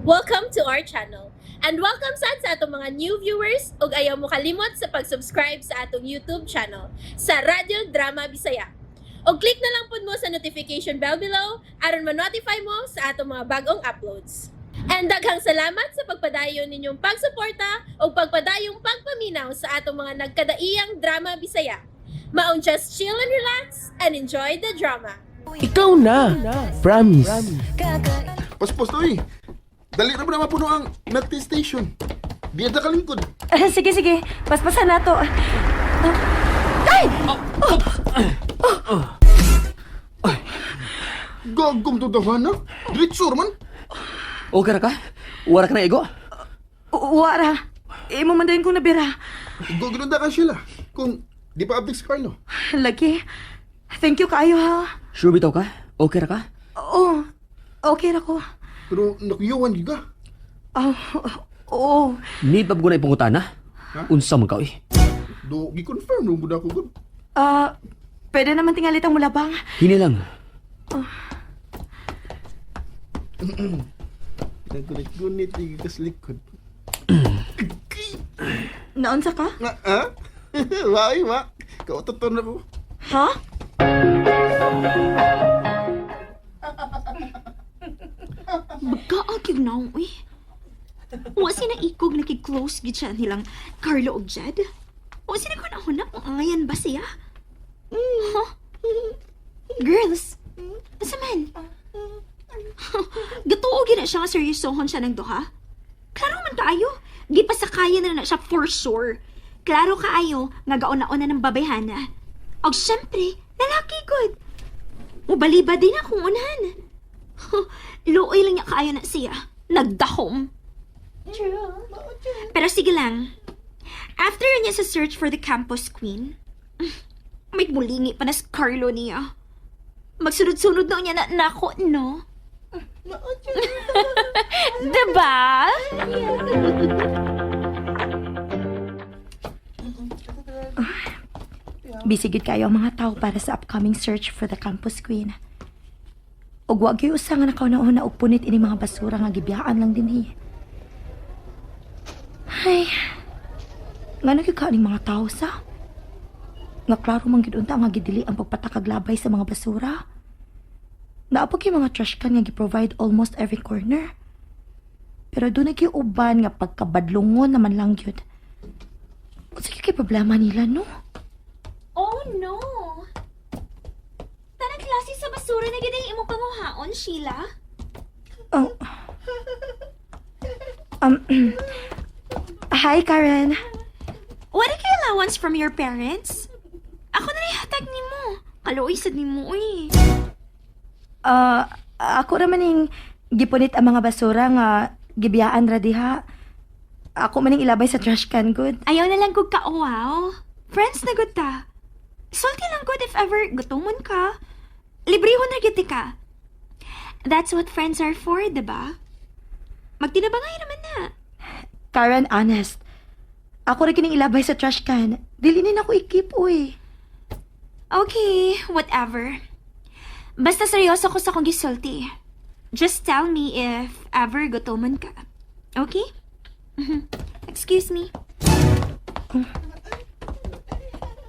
Welcome to our channel. And welcome sad sa atong mga new viewers ug ayaw mo kalimot sa pag-subscribe sa atong YouTube channel sa Radyo Drama Bisaya. Og click na lang pud mo sa notification bell below aron ma-notify mo sa atong mga bagong uploads. And daghang salamat sa pagpadayon ninyong pagsuporta ug pagpadayong pagpaminaw sa atong mga nagkadaiyang drama Bisaya. Maong just chill and relax and enjoy the drama. Ikaw na. Promise. Paspos to eh. Dali na ba na mapuno ang milk tea station? Di na kalingkod. Sige, sige. Paspasan na to. Gagom to dahan na. Diretso man. Okay ra ka? Wala ka na igo? Wara. Imo man dayon kong nabira. Igo ginunda ka sila. Kung di pa update si Carlo. Lagi. Thank you kaayo ha. Sure bitaw ka? Okay ra ka? Oo. Okay ra ko. Pero nakuyuan gyud ka. Oh, oo. Need pa ko na ipangutana? Unsa man ka oy? Do gi-confirm nung gud ako gud. Ah, pwede naman tingalit ang mulabang. Hini lang. Naggunit-gunit di ka sa likod. Naunsa ka? Nga ah? Wa ay, wa. Kautoton ako. Ha? Magkaag yung naong, uy. Wa sina ikog nakig-close gid siya nilang Carlo og Jed. Wa sina ko na kung angayan ba siya. Huh? Girls, asa man? Gatuo gid na siya nga seryosohon siya ng duha. Klaro man kaayo. Gipasakayan na na siya for sure. Klaro kaayo nga gauna-una ng babayhana. Og syempre, lalaki gud. Mubaliba din akong unahan. Luoy lang niya kaayo na siya. Nagdahom. Pero sige lang. After niya sa search for the campus queen, may mulingi pa na si Carlo niya. Magsunod-sunod na niya na nako, no? Diba? Busy gid kayo ang mga tao para sa upcoming search for the campus queen. Ug wa gyud usa nga nakauna-una og punit ini mga basura nga gibiyaan lang dinhi. Ay. Ngano gyud ka ning mga tao sa? Nga klaro man gyud unta nga gidili ang pagpatakag labay sa mga basura. Naa pa gyud mga trash can nga gi-provide almost every corner. Pero doon na uban nga pagkabadlungon naman lang gyud. Unsa gyud kay problema nila, no? Oh no! Tanang klase sa basura na gid ang imong panguhaon, Sheila. Oh. Hi, Karen. What kay allowance from your parents? Ako na rin hatag nimo. Kaluoy sad nimo, uy. Ah, ako ra maning gipunit ang mga basura nga gibiyaan ra diha. Ako maning ilabay sa trash can good. Ayaw na lang kog kauwaw. Friends na gud ta. Sulti lang gud if ever gutomon ka. Librehon na gyud ka. That's what friends are for, diba? Magtinabangay naman na. Karen, honest. Ako ra kining ilabay sa trash can. Dili ni nako i-keep, uy. Okay, whatever. Basta seryoso ko sa akong gisulti. Just tell me if ever gutomon ka. Okay? Excuse me.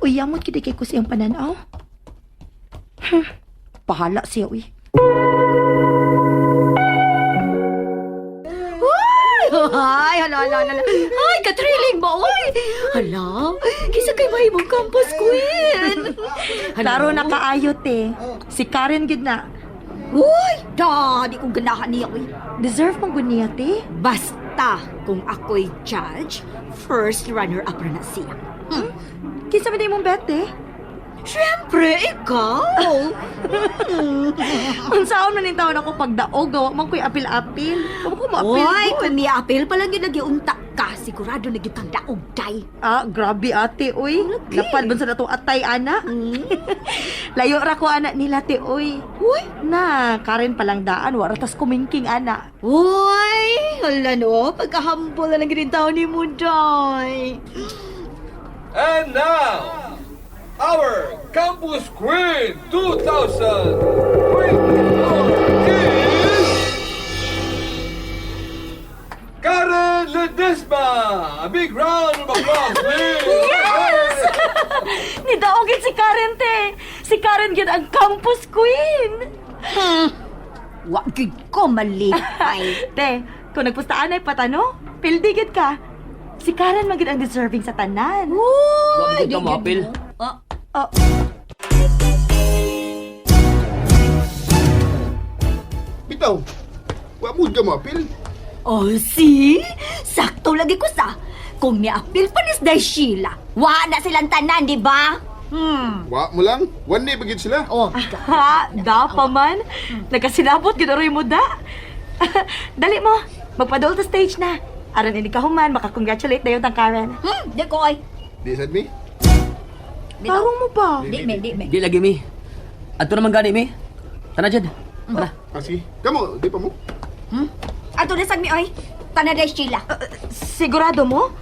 Uy, yamot gid kay ko siyang pananaw. Bahala siya, uy. Ay, hala, hala, hala. Ay, ka-thrilling ba, oy? Hala, kisa kay mahimong campus queen. Hala. Klaro na kaayo, te. Si Karen gid na. Uy, da, di ko ganahan niya, uy. Deserve man gud niya, te. Basta, kung ako'y judge, first runner-up na siya. Kinsa man imong bet, te? Siyempre, ikaw. Unsaon man ning taon ako pagdaog, gawa man ko'y apil-apil. Wa ko maapil. Uy, gud. kung niapil pa lang yun, nagiunta ka. Sigurado na gyud kang daog, day. Ah, grabe ate, uy. Lapad man sa natong atay, ana. Layo ra ko ana nila, te, uy. Uy. Na, Karen palang daan, wara tas kumingking, ana. Uy, hala no, pagkahambol na lang gid taon ni mo, day. And now, our Campus Queen 2024 is Ledesma! A big round of applause, please! Yes! Nidaog gid si Karen, te. Si Karen gid ang campus queen. Wa gid ko malipay. Te, kung nagpustaan ay patano, pildi gid ka. Si Karen man gid ang deserving sa tanan. Wa gid ka moapil. Oh, Oh, Bitaw, wa mo ka moapil. Oh, see? Sakto lagi ko sa. Kung niapil pa ni Day Sheila, wa na silang tanan, di ba? Wa mo lang. One day bagid sila. Oh, ha, da pa man. Nagkasinabot gid aroy mo da. Dali mo, magpadol sa stage na. Aron ini ka human, makakongratulate na yun tang Karen. di ko ay. Di sad mi. Tarong mo ba? Di me, di me. Di lagi mi. Adto naman gani mi. Tana Jed. Tara. Ah, sige. Kamo, di pa mo. Ato na sad mi oy. Tanan Day Sheila. Sigurado mo?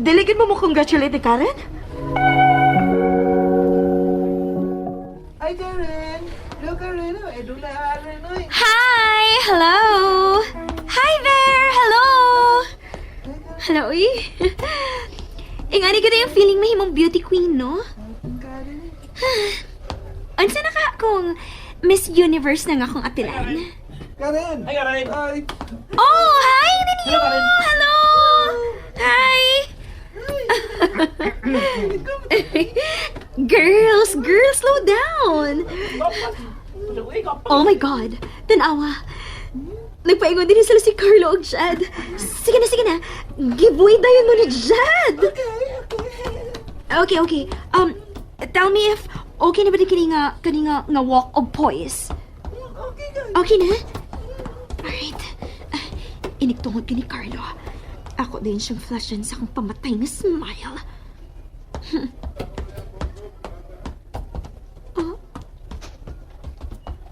Dili gid mo mo congratulate ni Karen? Ay, Karen! Hello, Karen! Ay, dula, Karen! Oy! Hi! Hello! Hi there! Hello! Hello, uy. Ingani ko na yung feeling mahimong beauty queen, no? Unsa na ka kung Miss Universe na nga akong apilan? Karen! Hi, Karen! Ay! Oh, hi, Ninyo! Hello! Hi! Girls, girls, slow down! Oh my God! Tanawa! Nagpaingon din sila si Carlo og Jed. Sige na, sige na. Give way dayon mo ni Jed! Okay, okay. Tell me if okay na ba di kini nga walk of poise? Okay na? Alright. Ah, inigtungod ko ni Carlo. Ako din siyang flashan sa akong pamatay nga smile. Oh.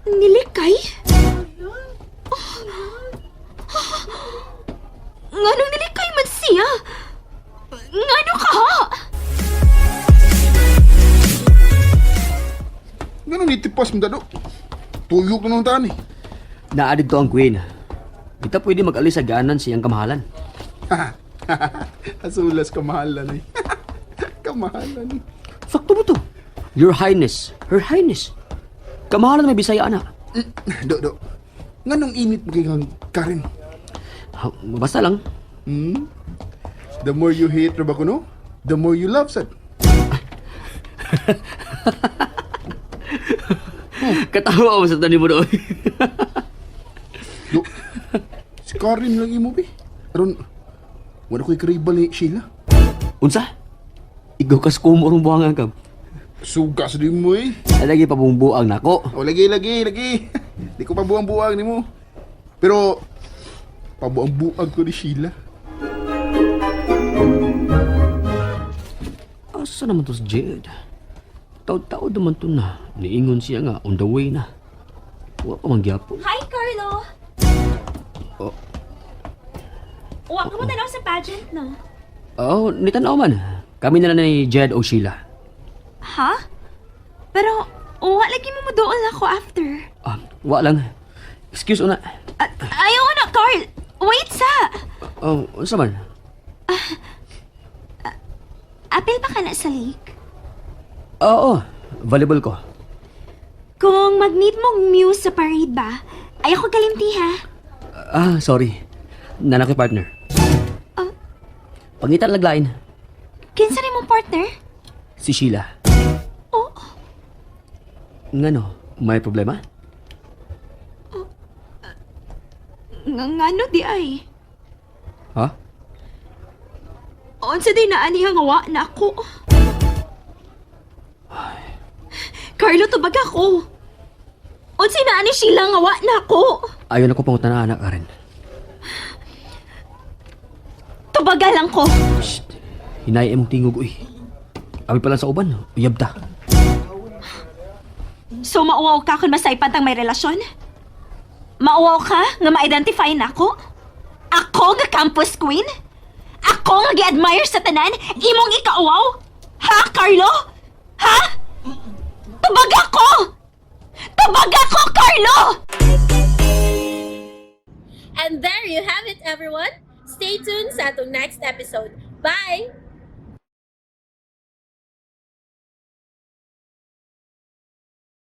Nilikay? Oh. Nganong nilikay man siya? Ngano ka ha? Ganun itipas mo dado. Tuyok na nung taan eh. Naa didto ang queen. Di ta pwede mag-alis sa gaanan sa iyang kamahalan. Asulas kamahalan eh. Kamahalan eh. Sakto mo to. Your Highness, Her Highness. Kamahalan may Bisaya ana. Do, do. Nganong init mo kay kang Karen? Ha, basta lang. The more you hate Rabakuno, the more you love sad. Katawa ko sa tanim mo doon. Do, si Karen lang imo bi. Aron, wala ko'y karibal ni Sheila. Unsa? Igaw kas kumo rong buhangan ka. Suga sa di mo eh. Ay, lagi pabungbuang nako. O lagi, lagi, lagi. Di ko pabuang-buang ni mo. Pero, pabuang-buang ko ni Sheila. Asa naman to si Jed? Taod-taod naman to na. Niingon siya nga, on the way na. Wa pa man gyapon. Hi, Carlo! Oh. Wa ka mo tanaw sa pageant, no? Oh, nitanaw man. Kami na lang ni Jed o Sheila. Ha? Pero, wa lagi mo modool ako after. Ah, wa lang. Excuse una. Ah, ayaw na, Carl! Wait sa! Oh, unsa man? Apil pa ka na sa lake? Oo, volleyball ko. Kung mag-need mong muse sa parade ba, ayaw ko kalimti ha. Ah, sorry. Nana ko'y partner. Ah. Pangitan laglain. Kinsa ni mong partner? Si Sheila. Oh, Ngano, may problema? ngano di ay. Ha? Unsa day naa niya nga wa na ako. Carlo, tubag ako. Unsa naa ni Sheila nga wa na ako. Ayaw na ko pangutana anak, Karen. Tubaga lang ko. Shh. Hinay imong tingog, uy. Abi pa lang sa uban, uyab ta. So mauwaw ka kung masaypan tang may relasyon? Mauwaw ka nga ma-identify na ako? Ako nga campus queen? Ako nga gi-admire sa tanan? Imong ikauwaw? Ha, Carlo? Ha? Tubag ako! Tubag ako, Carlo! And there you have it, everyone! Stay tuned sa atong next episode. Bye!